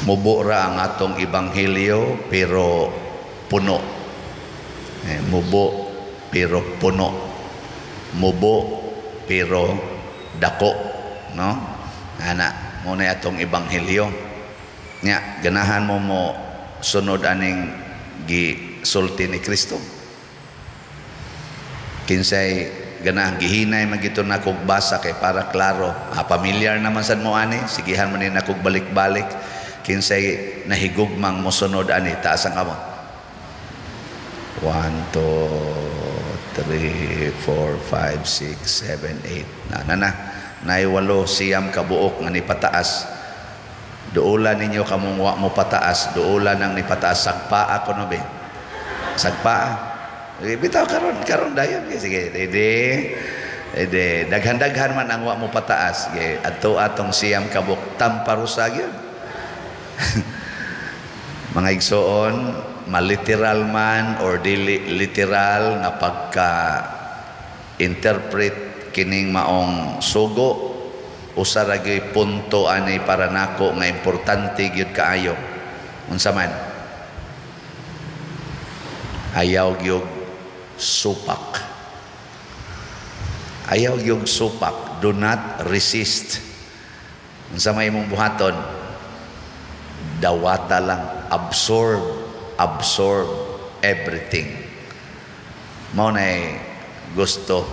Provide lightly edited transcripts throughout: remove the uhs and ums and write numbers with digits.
Mubo ra ang atong ebanghelyo pero puno. Mubo pero puno. Mubo pero dako, no? Ana, mo na atong ebanghelyo. Nya, ganahan mo mo sunod aning gisulti ni Kristo? Kinsay ganahan? Gihinay man gito na kog basa kay para klaro. Familiar naman sad mo ani, sigihan man ni nakog balik-balik. Kinsay nahigugmang mosunod ani? Taas ang kamot. 1, 2, 3, 4, 5, 6, 7, 8. Na na na. Nay 89 ka buok nga nipataas. Duola ninyo kamong wa mo pataas, duola nang nipataas, sagpa ako no be. Sagpa. Bitaw karon, karon dayon. Sige, ready. Ede, daghan-daghan man ang wa mo pataas. Sige, adto atong 9 ka buok tamparusa gyud. Mga igsoon, maliteral man or dili literal nga pagka interpret kining maong sugo, usa ra gyud punto ani para nako nga importante gyud kaayo. Unsa man? Ayaw gyud supak. Ayaw gyud supak. Do not resist. Unsa may imong buhaton? Dawata lang, absorb, absorb everything. Mao na gusto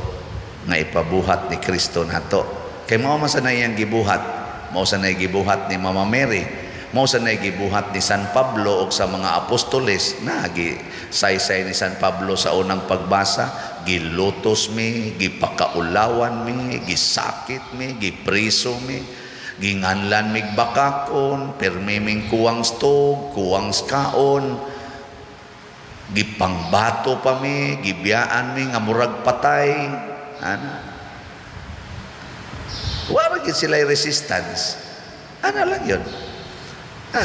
nga ipabuhat ni Kristo nato. Kay mao man sa na iyang gibuhat, mao sa na gibuhat ni Mama Mary, mao sa na gibuhat ni San Pablo og sa mga apostoles na gi saysay ni San Pablo sa unang pagbasa, gilutos mi, gipakaulawan mi, gisakit mi, gipriso mi, ginganlan mig bakakon, permi ming kuwang stog, kuwang kaon, gipangbato pa mi, gibiyaan mi nga murag patay. Ana. Wala gyud sila resistance. Ana lang yun.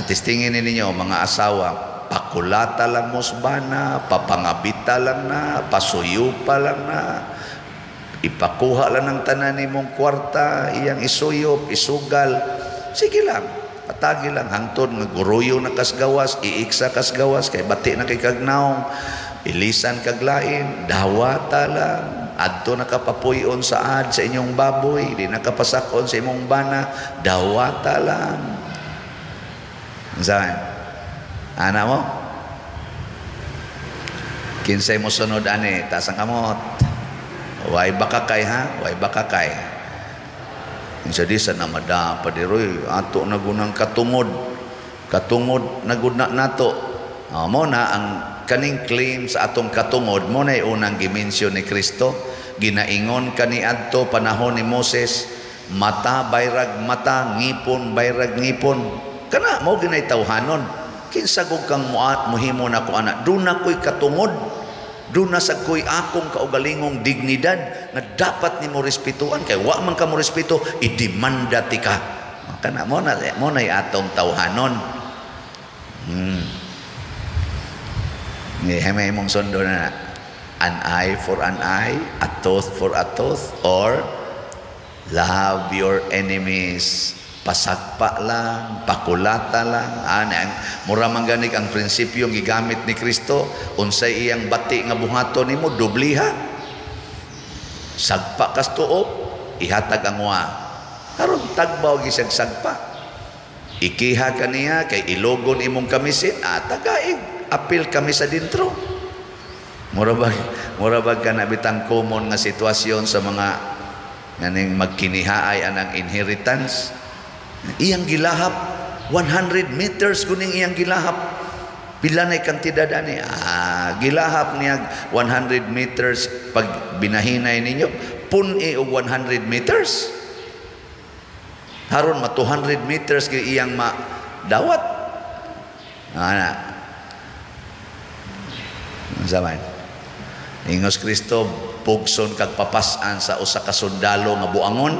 Testingin ninyo mga asawa, pakulata lang mo bana, papangabita lang na, pasuyo pa lang na, ipakuha lang ng tanan nimong kwarta, iyang isuyop, isugal. Sige lang, patagi lang, hangtod nga guruyo na kasgawas, iiksa kasgawas, kay bati na kay kagnaong, ilisan kaglain, dawata lang, adto nakapapuyon sa ad sa inyong baboy, di nakapasakon sa imong bana, dawata lang. Saan? Ana mo? Kinsay mo sunod ani, taas ang kamot. Way baka kay ha? Way baka kay. Insa di sa namada pa diroy, ato na gunang katungod. Katungod na gud na nato. Oh, mo na ang kaning claim sa atong katungod, mo na unang gimensyon ni Kristo. Ginaingon kaniadto panahon ni Moses, mata bayrag mata, ngipon bayrag ngipon. Kana mo ginay tawhanon. Kinsa gud kang muhimo nako ana, duna ko'y katungod. Duna sa ko'y akong kaugalingong dignidad nga dapat nimo respetuan, kay wa man ka mo respeto, idemanda ti ka. Kana mo na atong tawhanon. Ni may mong sundo na an eye for an eye, a tooth for a tooth, or love your enemies. Pasagpa lang, pakulata lang. Ana, mura man ganig ang prinsipyo gigamit ni Kristo, unsay iyang bati nga buhaton nimo, dobliha. Sagpa kas tuo, ihatag ang wa. Karon tagbaw gisag sagpa. Ikiha kaniya kay ilogon imong kamisin, tagaig, apil kami sa dintro. Mura bag kana bitang common nga sitwasyon sa mga nganing magkinihaay anang inheritance. Iyang gilahap 100 meters kuning iyang gilahap. Pila na kantidad ani? Gilahap niya 100 meters, pag binahinay ninyo pun-i og 100 meters. Haron ma 200 meters kay iyang madawat. Ana. Unsa man? Ingos Kristo, pugson kag papas-an sa usa ka sundalo nga buangon,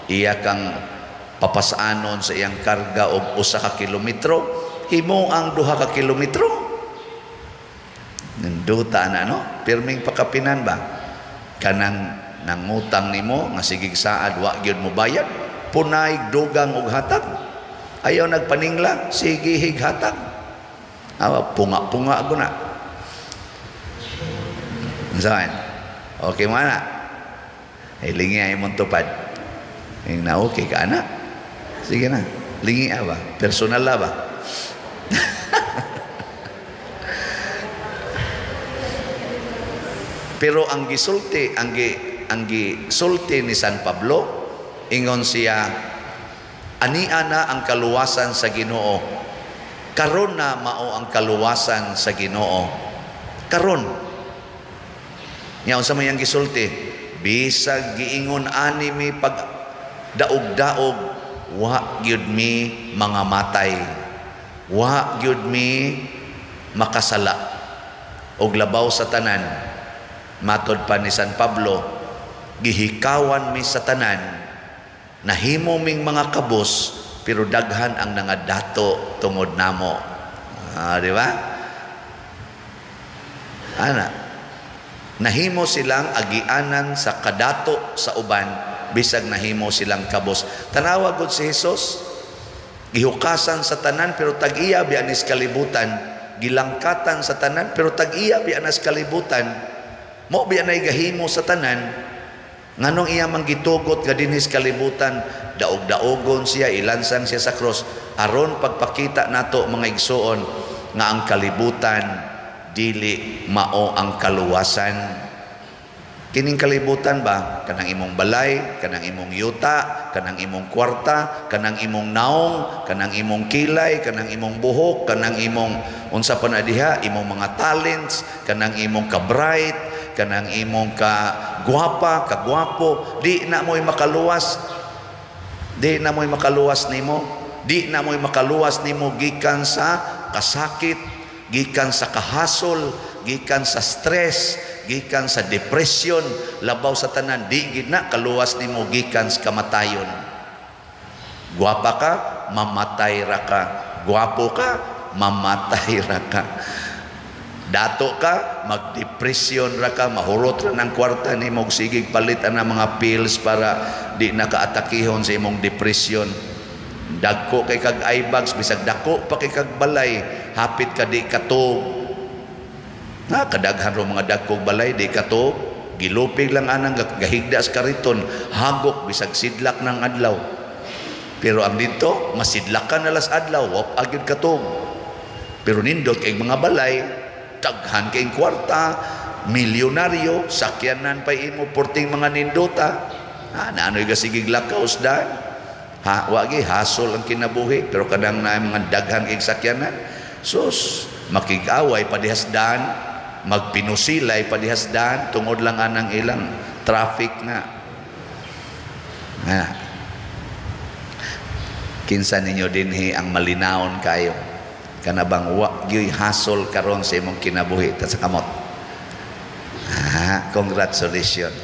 iya kang papasanon sa iyang karga og 1 ka kilometro, himo ang 2 ka kilometro. Ninduta na, no? Pirming pakapinan ba? Kanang nangutang nimo nga sigig saad wa gyud mo bayad, punay dugang og hatag. Ayaw nagpaningla, sige highatag. Awa, punga-punga ako na. Saan? Okay mo na. Ay, lingi ay mong tupad. Yung na okay ka na. Sige na. Lingi ba? Personal la ba? Pero ang gisulti, ang gisulti ni San Pablo, ingon siya, ania na ang kaluwasan sa Ginoo. Karon na mao ang kaluwasan sa Ginoo. Karon. Nya unsa may ang gisulti? Bisag giingon ani mi pag daog-daog, wa gyud mi mga matay. Wa gyud mi makasala. Og labaw sa tanan, matod pa ni San Pablo, gihikawan mi sa tanan, nahimo ming mga kabos, pero daghan ang nangadato tungod namo. Di ba? Ana, nahimo silang agianan sa kadato sa uban, bisag nahimo silang kabos. Tanawa gud si Jesus, gihukasan sa tanan pero tag-iya bianis kalibutan, gilangkatan sa tanan pero tag-iya bianas kalibutan. Mo biya na'y gahimo sa tanan, nganong iya mang gitugot nga dinhis kalibutan, daog-daogon siya, ilansang siya sa cross, aron pagpakita nato mga igsuon nga ang kalibutan dili mao ang kaluwasan. Kining kalibutan ba, kanang imong balay, kanang imong yuta, kanang imong kwarta, kanang imong naong, kanang imong kilay, kanang imong buhok, kanang imong unsa pa na diha, imong mga talents, kanang imong ka-bright, kanang imong ka guwapa, ka gwapo, di na mo'y makaluwas. Di na mo'y makaluwas nimo. Di na mo'y makaluwas nimo gikan sa kasakit, gikan sa kahasol, gikan sa stress, gikan sa depression, labaw sa tanan, di gid na kaluwas nimo gikan sa kamatayon. Gwapa ka, mamatay ra ka. Gwapo ka, mamatay ra ka. Dato ka, magdepresyon ra ka, mahurot ra ng kwarta nimo, sigig palit ang mga pills para di na kaatakihon sa imong depression. Dagko kay kag eye bags, bisag dako pa kay kag balay, hapit ka di katog. Na kadaghan ro mga dagkog balay di katog, gilupig lang anang gahigda sa kariton, hagok bisag sidlak ng adlaw. Pero ang dito, masidlakan na las adlaw, wap agid katog. Pero nindot kay mga balay, daghan kay kwarta, milyonaryo, sakyanan pa imo porting mga nindota. Ha, naanoy gasigig lakaw dan. Ha, wagi hasol ang kinabuhi, pero kadang na mga daghan kay sakyanan, sus, makig-away padihasdan, magpinusilay padihasdan, tungod lang anang ilang traffic na. Ha. Kinsa ninyo dinhi ang malinaon kayo? Kana bang wa gyuy hasol karon sa imong kinabuhi ta sa kamot? Ha, congratulations.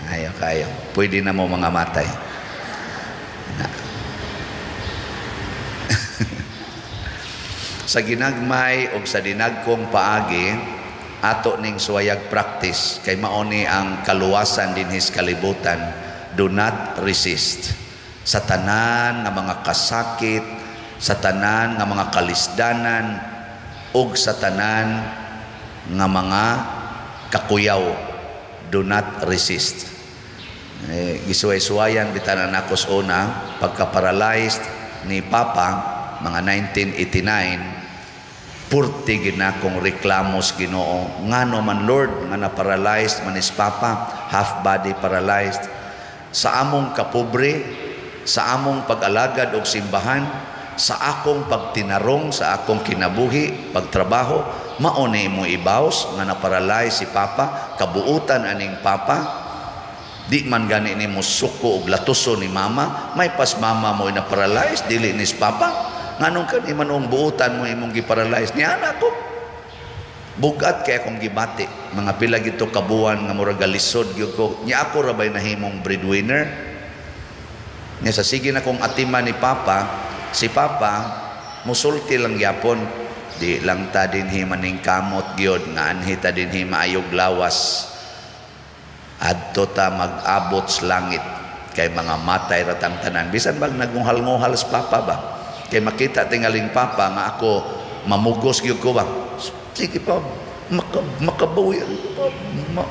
Ayo kayo. Pwede na mo mga matay. Na. Sa ginagmay og sa dinagkong paagi, ato ning suwayag practice kay mao ni ang kaluwasan dinhis kalibutan. Do not resist. Sa tanan nga mga kasakit, sa tanan nga mga kalisdanan, ug sa tanan nga mga kakuyaw, do not resist. Gisuway-suwayan bitan nako sa una, pagka-paralyzed ni Papa mga 1989, purti ginakong reklamos Ginoo, ngano man Lord nga na-paralyzed man is Papa, half body paralyzed. Sa among kapobre, sa among pag-alagad og simbahan, sa akong pagtinarong, sa akong kinabuhi, pagtrabaho, mao ni mo ibaws nga na-paralyze si Papa, kabuutan aning Papa. Di man gani nimo suko og latuso ni Mama, may pas mama mo na-paralyze, dili ni si Papa. Nganong kan imanong buutan mo imong giparalyze niya anak ko. Bugat kay akong gibati, mga pila gito kabuan nga murag galisod gyud ko. Nya ako ra bay nahimong breadwinner. Nya sa sige na kong atiman ni Papa, si Papa musulti lang gyapon, di lang ta dinhi maning kamot gyud, nga anhi ta dinhi maayog lawas. Adto ta mag-abot sa langit kay mga matay ratang tanan. Bisan bag nagunghal-nguhal sa Papa ba? Kay makita tingaling papa nga ako mamugos gyud ko ba. Sige pa, makabawi pa,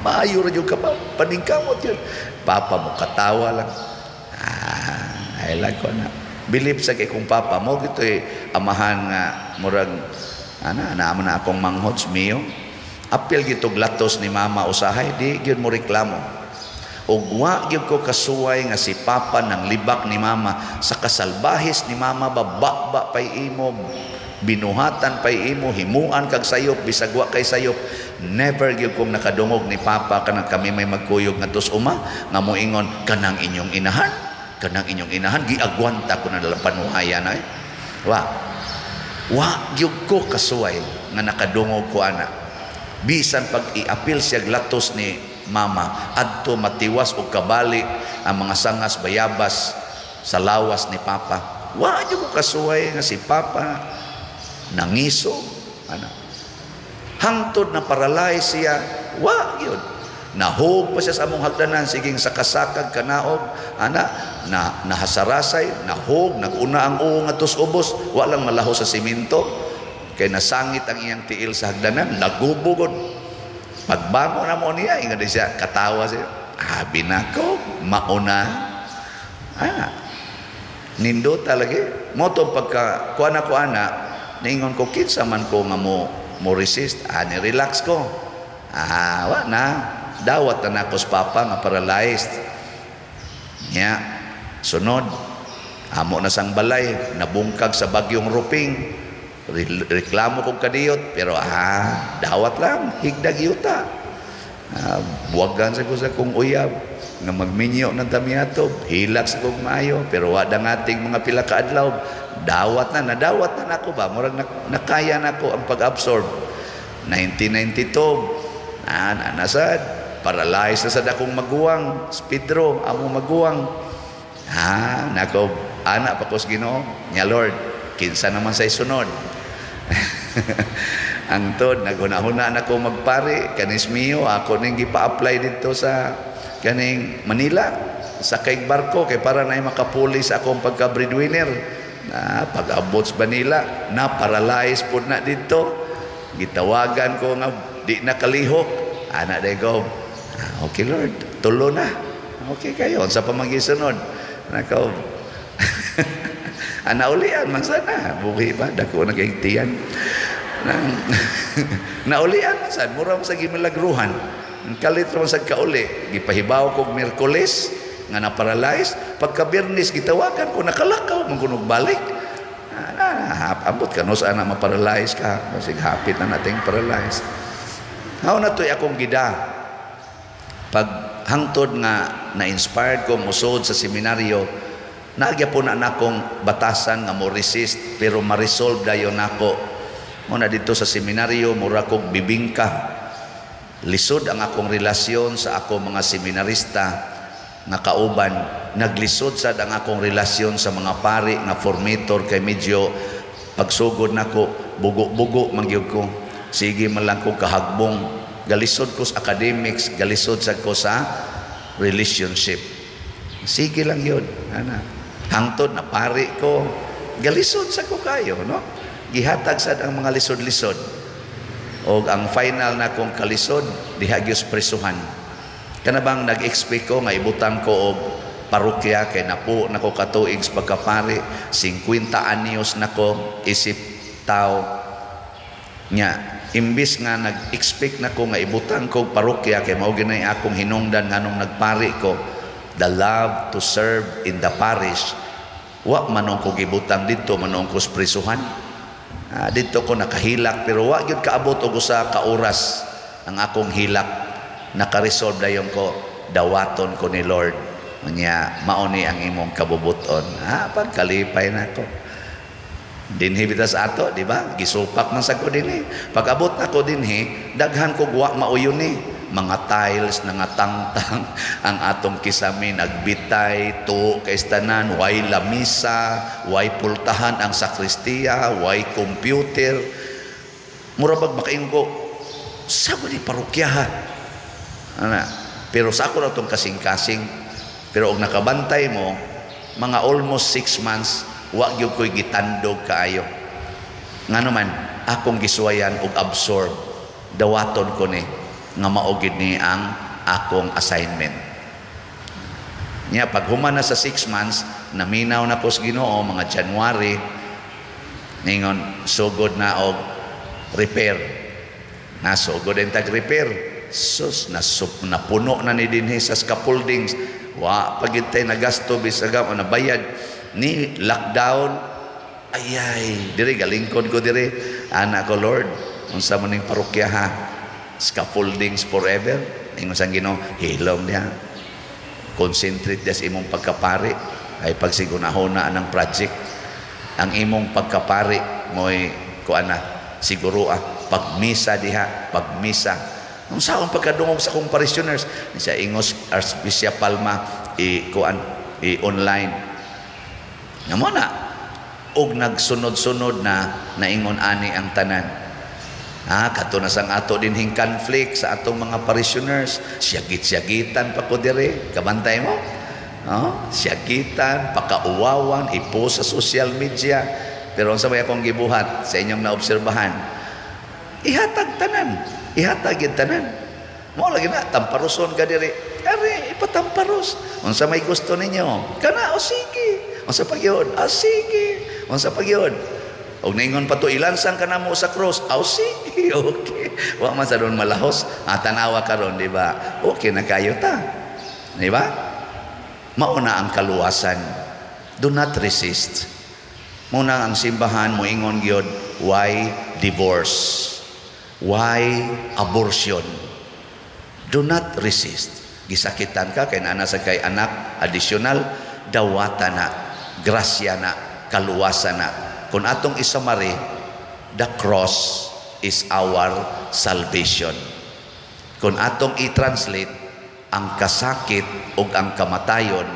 maayo ra gyud ka pa, paningkamot yun. Papa mo katawa lang. Ah, I like ko na. Believe sa kay kong papa mo gito'y amahan nga murag ana ana na akong manghods mio. Apil gitog latos ni mama usahay, di gyud mo reklamo. Ug wa gyud ko kasuway nga si papa nang libak ni mama sa kasalbahis ni mama, ba pay imo, binuhatan pay imo, himuan kag sayop bisag wa kay sayop. Never gyud kong nakadungog ni papa kanang kami may magkuyog ngadto sa uma nga moingon, "Kanang inyong inahan, kanang inyong inahan, giagwanta ko na lang panuhayan." Ay, wa wa gyud ko kasuway nga nakadungog ko ana. Bisan pag iapil siya latos ni mama adto matiwas og kabali ang mga sangas bayabas sa lawas ni papa, wa gyud ko kasuway nga si papa nangiso ana. Hangtod na paralyze siya, wa gyud. Nahog pa siya sa among hagdanan, siging sa kasakag kanaog ana, na nahasarasay, nahog, naguna ang uong ngadto sa ubos, wa lang malaho sa simento kay nasangit ang iyang tiil sa hagdanan, lagubogod. Pagbangon na mo niya, ingon siya, katawa siya, "Abi nako, mauna." Ah, nindota lagi. Mo to pagka kuha na ko ana, niingon ko, kinsa man ko nga mo resist, ah, ni relax ko. Ah, wa na. Dawat na nako sa papa nga paralyzed. Nya, sunod, amo na sang balay, nabungkag sa bagyong Ruping. Reklamo kog kadiyot, pero ah, dawat lang, higdag yuta. Ah, buwagan sa ko sa kong uyab nga magminyo ng tamiato, hilak sa kong maayo, pero wa ang ating mga pila ka adlaw, dawat na, nadawat na nako ba, murag nakaya nako ang pag-absorb. 1992, na, na nasad, paralyzed na sa dakong maguwang, Pedro, among maguwang. Ah, nako, ana pa ko sa Ginoo, nya Lord, kinsa naman sa isunod? Ang tod, naghuna-huna na ko magpari, kanis mio, ako ning gipa-apply dito sa kaning Manila, sa kay barko, kay para na makapuli sa akong pagka-breadwinner. Na pag-abot sa Manila, na paralyzed po na dito. Gitawagan ko nga di na kalihok. Ana day ko, ah, okay Lord, tulo na. Okay kayo, sa pamagisunod. Nako, ana ulian man sana, buhi pa, dako na kay tiyan. Naulian man sad, mura man sa gimilagruhan. Ang kalit man sa kauli, gipahibaw kog Miyerkules nga na-paralyze, pagka Biyernes gitawagan ko, nakalakaw man kunog balik. Ah, na, abot ka no sa ana ma-paralyze ka, basig hapit na nating paralyze. How na to'y akong gida. Pag hangtod nga na-inspired ko musod sa seminaryo, naagya po na nakong batasan nga mo resist, pero ma-resolve dayon nako. Mo na dito sa seminaryo, mura kog bibingka. Lisod ang akong relasyon sa ako mga seminarista nga kauban. Naglisod sad ang akong relasyon sa mga pari nga formator kay medyo pagsugod nako bugo-bugo man gyud ko. Sige man lang ko kahagbong. Galisod ko sa academics, galisod sad ko sa relationship. Sige lang yun. Ana. Hangtod na pari ko, galisod sa ko kayo, no? Gihatag sad ang mga lisod-lisod. O ang final na kong kalisod, diha gyud sa presuhan. Kana bang nag-expect ko nga ibutang ko og parokya kay napo na ko katuig sa pagkapari, 50 anyos na ko isip tao nya. Imbis nga nag-expect na ko nga ibutang ko og parokya kay mao ginay akong hinungdan nganong nagpari ko, the love to serve in the parish, wa manong ko gibutang didto, manong ko sa prisuhan. Ah, didto ko nakahilak, pero wa gyud kaabot og usa ka oras ang akong hilak. Naka-resolve dayon ko, dawaton ko ni Lord. Unya mao ni ang imong kabubuton. Ah, pagkalipay nako. Dinhi bitas ato, di ba? Gisupak man sa ko dinhi. Pag abot nako dinhi, daghan kog wa mauyon ni mga tiles na nga tangtang, ang atong kisame nagbitay tuo kay tanan, way lamisa, way pultahan ang sakristiya, way computer. Mura bag makaingon ko sa ni parokya ha ana, pero sa ako na tong kasing-kasing. Pero og nakabantay mo, mga almost 6 months Wa gyud ko'y gitandog kaayo. Ngano man, akong gisuwayan og absorb. Dawaton ko ni nga mao gid ni ang akong assignment. Nya pag human na sa 6 months, naminaw na ko sa Ginoo mga January, ningon sugod na og repair. Nasugod din tag repair. Sus, nasup, napuno na ni dinhi sa scaffoldings. Wa pa gid tay nagasto bisag o nabayad ni lockdown. Ayay, diri galingkod ko diri. Ana ko, "Lord, unsa man ning parokya ha? Scaffoldings forever?" Ingon sa Ginoo, "Hilom diha. Concentrate diha sa imong pagkapari. Ay pagsigunahona ang project. Ang imong pagkapari mo'y kuan na siguro ah, pagmisa diha, pagmisa." Unsa akong pagkadungog sa akong parishioners sa Ingos Archbishop Palma i kuan i online. Nga mo na og nagsunod-sunod na naingon ani ang tanan. Ah, kadto na sang ato dinhing conflict sa atong mga parishioners, siyagit-siyagitan pa ko dire, kabantay mo? Oh, siyagitan, pakauwawan, i-post sa social media. Pero unsa may akong gibuhat sa inyong naobserbahan? Ihatag tanan, ihatag gyud tanan. Mo lagi na tamparuson ka diri. Ari ipatamparos. Unsa may gusto ninyo? Kana o sige. Unsa pa gyud? Ah, sige. Unsa pa gyud? Og ningon pa to, "Ilansang ka namo sa cross." Aw, sige, okay. Wa man sa doon malahos. Ah, tanawa karon, di ba? Okay na kayo ta. Di ba? Mauna ang kaluwasan. Do not resist. Muna ang simbahan moingon gyud, why divorce? Why abortion? Do not resist. Gisakitan ka kay naa sa kay anak additional, dawata na, grasya na, kaluwasan na. Kung atong i-summary, the cross is our salvation. Kung atong i-translate, ang kasakit ug ang kamatayon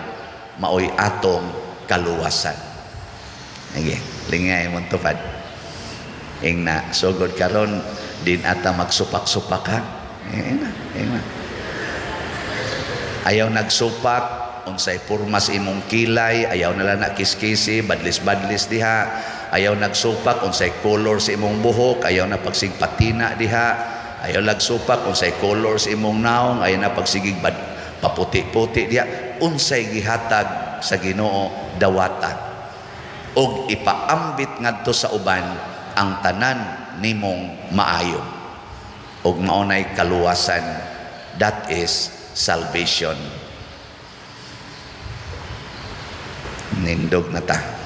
maoy atong kaluwasan. Sige, lingay mong tupad. Ing na, sugod karon din ata magsupak-supak ha. Ing na, ing na. Ayaw nagsupak, unsay porma sa imong kilay, ayaw na lang na kiskisi, badlis-badlis diha. Ayaw nagsupak, unsay color sa imong buhok, ayaw na pagsig patina diha. Ayaw nagsupak, unsay color sa imong naong, ayaw na pagsigig bad, paputi-puti diha. Unsay gihatag sa Ginoo, dawata. Og ipaambit ngadto sa uban ang tanan nimong maayo. Og maunay kaluwasan. That is salvation. Nindog na ta.